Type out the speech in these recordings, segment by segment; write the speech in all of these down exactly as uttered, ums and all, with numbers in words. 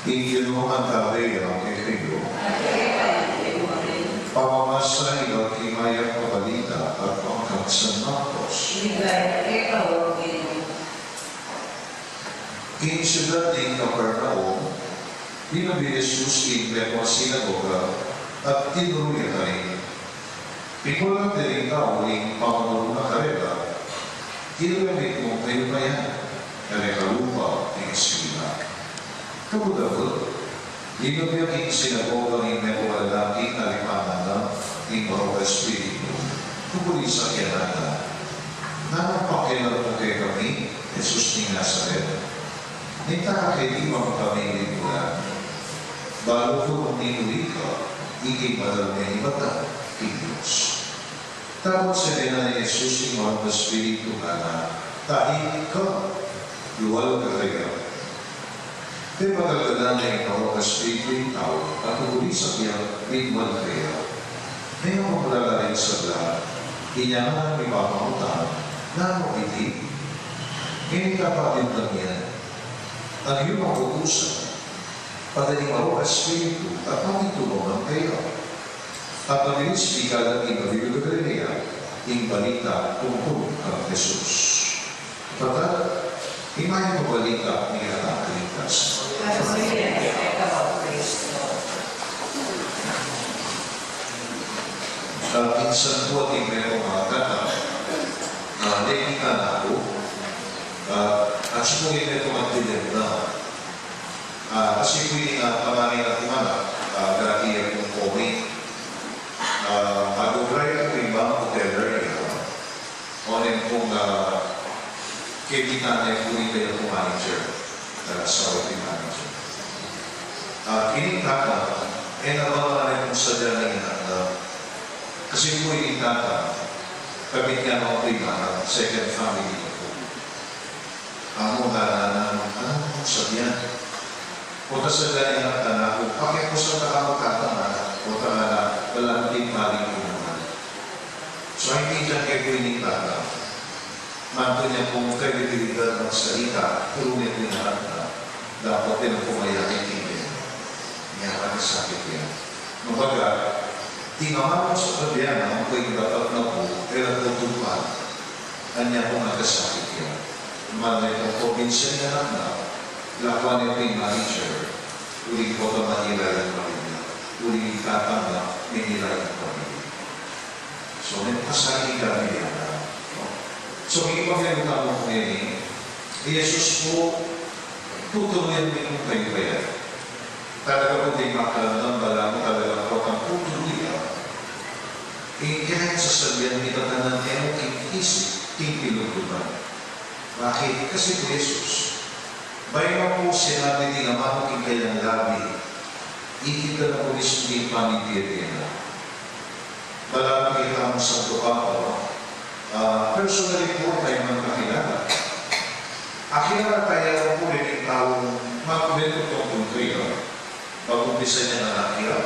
Ing Ginu mantabe ya kekayu. Pamamasa king Mayap a Balita agpang kang San Marcos. King siudad ning Capernaum, linub ya i Jesus king mekong sinagoga at tinuru ya karin. Pigmulan de ring tau ring pamanuru na karela, ilu ya mitmung paypayan, kareng kalupa ning eskuela. Kabud-abud, linub ya king sinagoga ing mekong lalaki a alipan na ning marok a espiritu. Kukulisak ya ngana, Nanung pakialam mu kekami, Jesus ning Nazaret? Minta ka keti, e mu kami bibulyan? Balu ku nung ninuli ka, ikit mu la menibatan king Dios. Dapot sinabi na nang Jesus king marok a espiritu, ngana, Tahimik ka, lual ka kaya. Pepagagala na ning marok a espiritu ing tau, at kukulisak ya, mitmung kaya. Meyari pa la ring sabla, inya na mipamangutang, Nanu iti? Ngeni kapatid na niyan, agyu na kautusan, padalin ing marok a espiritu, at mamintunan kaya. At mabilis pigkalat king kabilu Galilea ing balita tungkul kang Jesus. Kayabe, ing Mayap a Balita ning Anak a Ligtas. At minsan pu atin mekong tatang, ah, lekita na ku, ah, at siya pu ing mekong atilem na. Ah, kasi pu ini, ah, panganay na kung anak, ah, dati ya pung komi. Ah, mag-obra ya pu king bangko teller ya. Oneng pung, ah, kekit ne pu ing kayang manager, ah, asawa ning manager. Ah, ining tatang, e na balamu ne kung sadya nang anak na. Kasi pu ining tatang, kabit ya na pu ning anak, second family na pu. Amu ngana nang, ah, sabian. Obat sadya ing anak na, o, pakiusapan ta kang tatang, ngana. Obat ngana, balamu ing balik ku naman. So, aintindian ke pu ining tatang. Mantu ne pung kredibilidad magsalita, turu ne pu ing anak na. Dapat e na pu mayari king kaya. Nya, sakit ya. Kumbaga, ing amanu sa pagbiana, ang pwedeng dapat na pu, e la pu tutupan. Anya pung magkasakit ya. Malay kung probinsya ning anak na, lakwan ne pu ing manager, uling potang manila yang pamilya, uling tatang na, manila yang pamilya. So, ne, pasal ing pamilya na. So, ing pamilya na mu ngeni, i Jesus pu, tutuluyan ne pu kaybat. Talaga pu, di makalangan, balamu talaga pu, ang tutuluyan. Ing kayang sasabian, mitatanan ne mu king isip, king pilugturan. Bakit? Kasi pu Jesus, bayu na pu sinabi ning amanu king kayang labi, ikit na pu mismu ing pamipirmi na. Balamu ing Santo Papa, ah, personally pu, e tamu man kakilala. Akilala taya pu rin ing taung magkwento tungkul kaya. Pag-umpisa nang anak ya,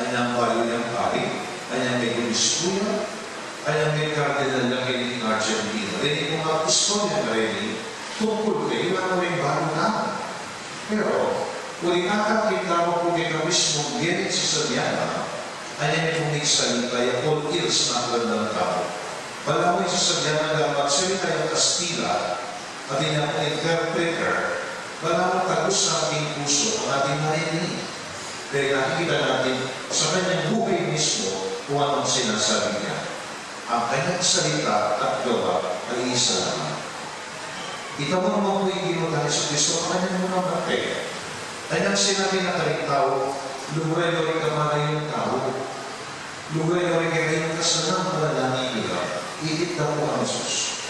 anyang balu yang pari, anyang mebispu ya, anyang me-cardinal ya keni king Argentina. Deni pung istorya na reni, tungkul kaya, ila na rin balu na. Pero, uling akakit na mu pu keka mismung bie ning sasabian na, anyang mipumiksa ning kaya all ears na pu ing tau. Balamu ing sasabian na, dapat salita yang Kastila, at inya pung interpreter, balamu tagus na king pusu ning ating marinig. Dahil nakikita natin sa kanyang buhay mismo kung anong sinasabi niya. Ang kanyang salita at gawa ay isa lamang. Itamu naman pu ing Ginu tang Jesucristo, kanyang mamamatay. Kanyang sinabi na karing tau, Lugura yu ring kamanayung tau. Lugura yu ring kekayung kasalan, panalangin yu la. Ikit da pu kang Jesus.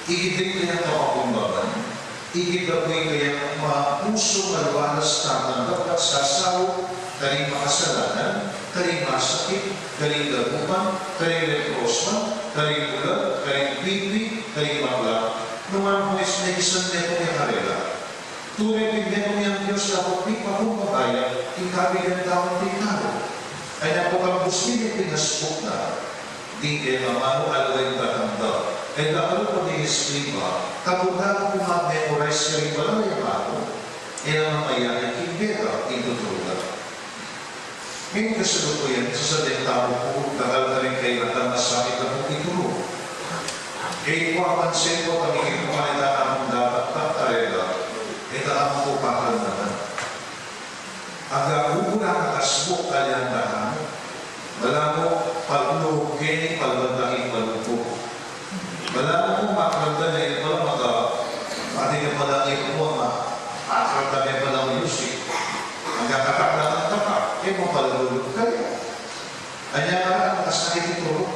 Ikit da pu ing kayang kapakumbaban. Ikit da pu ing kayang mapusu, malualas, tatanggap at sasaup karing makasalanan, karing masakit, karing dagupan, karing leprosman, karing bulag, karing pipi, karing bakla, nung ampong ismekisan ne pu ya karela. Tune pin metung yang Dios, dapat pipakumbaba ya ing kabigan tang pekadu. Kaya pu kang Agustin, e pinasbuk na, ding kayang amanu, alway ing batang da, e da alupa ding eskriba, kapag da ku pung memorize karing banal a amanu, E na mamayan king bie da ing tuturu da. Ngeni kasalukuyan, sasabian tamu pu, dakal karing kayanakan a masakit na pung ituru. E yu pu apansin pu, pamikit pu kanita, amun dapat karela, e tamu pu pakiramdaman. Agagugu na kasbuk, kaya na kanu. Balamu, palugud keni, palugud na ing palugud. Balamu, makaranda ne, balamu ka, atin ne balamu, ma, makaranda ne balamu, yusi. Ang kakatak na ng tapak, e mo palugud kaya. Anya nga, ang kasakit ito.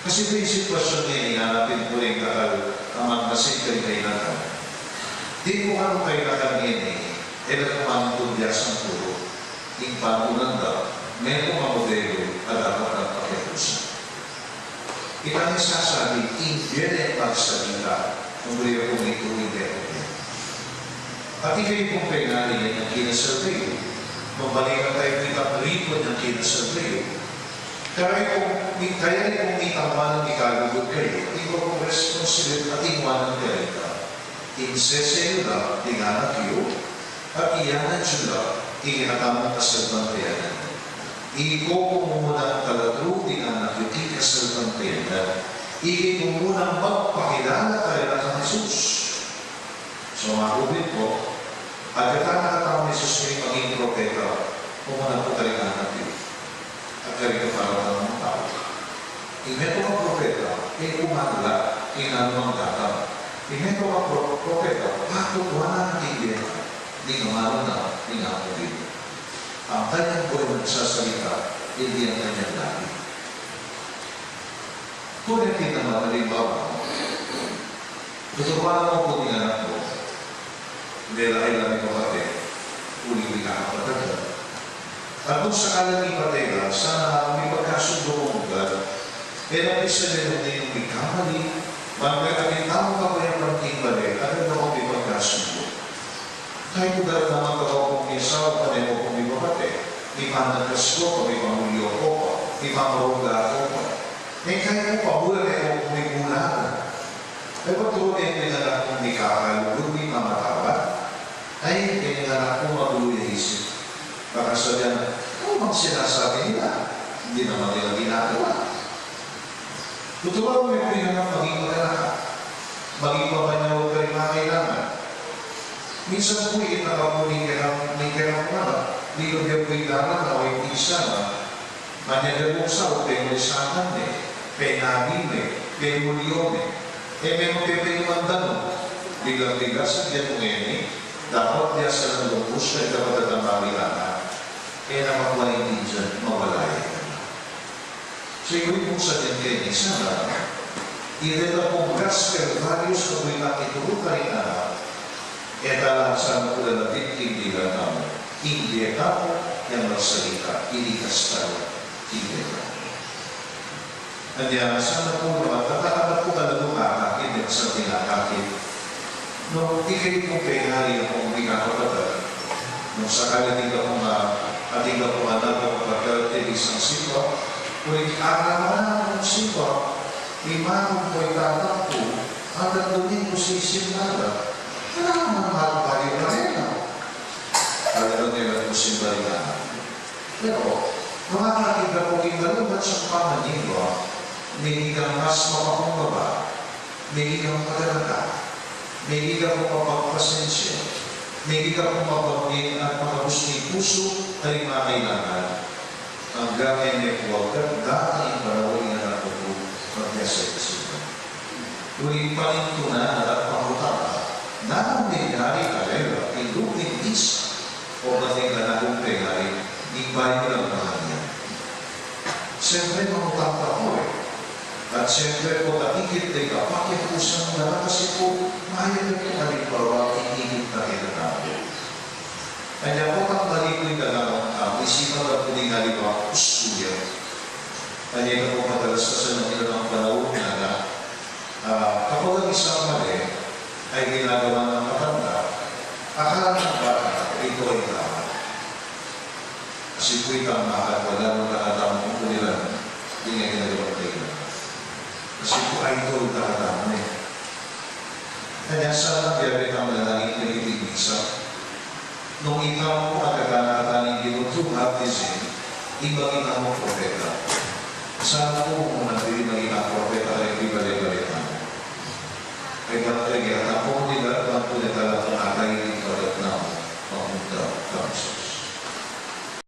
Kasi pu ing sitwasyun ngeni, ing anak pu ring dakal a magmasid karing kayanakan. Ding kung anung kayanakan ngeni, e la ku manintun biasang turu. Ing patunan da, metung a modelu a dapat nang pakiapusan. Itang isasabi, ing bie ne magsalita, nung buri ya pung ituru ing bie ne. At ikayu pung penali yang kinasal kayu, mabalikan tayu pu itang ripon yang kinasal kayu. Kaya kung, kaya kung itang manang ikalugud kayu, ikayu pung responsibilidad at ing manang karita. Ing sese yu la, ing anak yu, at iyanan yu la, ing atamung kasalpantayanan. Ikayu pung munang kalatru, ing anak yu, ing kasalpantayanan. Ikayu pung munang magpakilala karela kang Jesus. So, makubit pu, agad na katamu Jesus ing maging propeta, pumuna pu karing anak yu. At karing kaparatangan nang tau. Ing metung a propeta, e kumanula, ing nanumang datang. Ing metung a pro-, propeta, patutuanan na king bie, ing amanu na, ing amu rin. Ang kanyang buhay nagsasalita, hindi ang kanyang labi. Tune pu na matalimbawa. Tuturuan mu pu ing anak mu. Dela e la mipapate, uling mikakapatad la. At nung sakali mipate la, sana mipagkasundu kung ugat. E la pisabian ning mikamali, man kakapitan mu kapayapan king bale, agad na kung mipagkasundu. Kaya ku dapat naman kawa kung miasawa, pane ku kung mipapate, mipanagkas ku pa, mipamulyo ku pa, mipamaruga ku pa. E kaya ku pa, bula ne ku kung mimula na. E, paturu ne pu ing anak mung mikakalugud, mimamatawad? Ay, ing anak mu magulu ya isip. Baka sabian, "Ano bang sinasabi nila? Hindi naman nila ginagawa." Tuturuan mu pu ing anak maging maganaka, maging mapanyaw karing kailangan. Minsan pu, itang apu ning kekang, ning kekang anak, di ko biya pu ing anak na o ing pinsan na, manyaga kung sa o pengulisakan ne, penabi ne, pemulyo ne, e meng pepenuman da no, bigla-bigla sa diyan mo ngeni, dapat biasa nang lumus ka, dapat at ang kailangan, e na makuha ing pinsan, mawala yan. So, ibig pung sabihin keni, sana, iti la pung gospel values a pu itang ituru karing anak, e ta la sana pu lalapit king dinan tamu, ing bie tamu, yang magsalita, ilikas tamu, king bie tamu. Anya, sana pu, no, at anak pu, talagang akakit, yang sabing akakit. Nung ikayu pung pengali kung mikakapatad, nung sakali atin ka pung, ah, atin ka pung anak o kapatad, e, isang sipa, uling araman na kung sipa, imanun pu ing tatang ku, at ang Domingo sisimba la, kailangan mahal pa rin na rin, ah. Talagang kailangan ko simba rin, ah. Pero, nung akakit ka pung ing daluman siyang pamanyibwa, miging kang mas mapakumbaba, miging kang maganaka, miging kang mapagpasensya, miging kang mabangin at makabus ning pusu, karing kailangan. Anggang e ne pu agad datang ing panaun ing anak mu pu, magbiasa ing simba. Uling panintunan at pangutana, nanung mengyari karela ing lub ning misa, o ba't ing kanaku pengali, ing bayu lang panganyan. Siyempre, mangutang ta pu e. At siyempre, pota ikit de ka, pakiapusan da kasi pu, mayap pu, halimbawa, ikit na kinatabo. Kanya pu, pang mali pu ing gagawang tau, isipan da pu ning aliwa, usu ya. Kanya ita pu madalas kasi nung ilang panaun na, ah, kapag ang isang mali ay ginagawa ng matanda, akala ng bata, ito ay tama. Kasi pu itang mahal, wala nung nakatama kung kuliran, di nga ginagawa ng kailangan. Kasi pu idol, nakatama eh. Kanya sana biya-biya tamu manalangin karing misa. Itamu at aganaka ning Ginu, tune up this hymn, ibang itamu propeta. Sa ku mu na diri na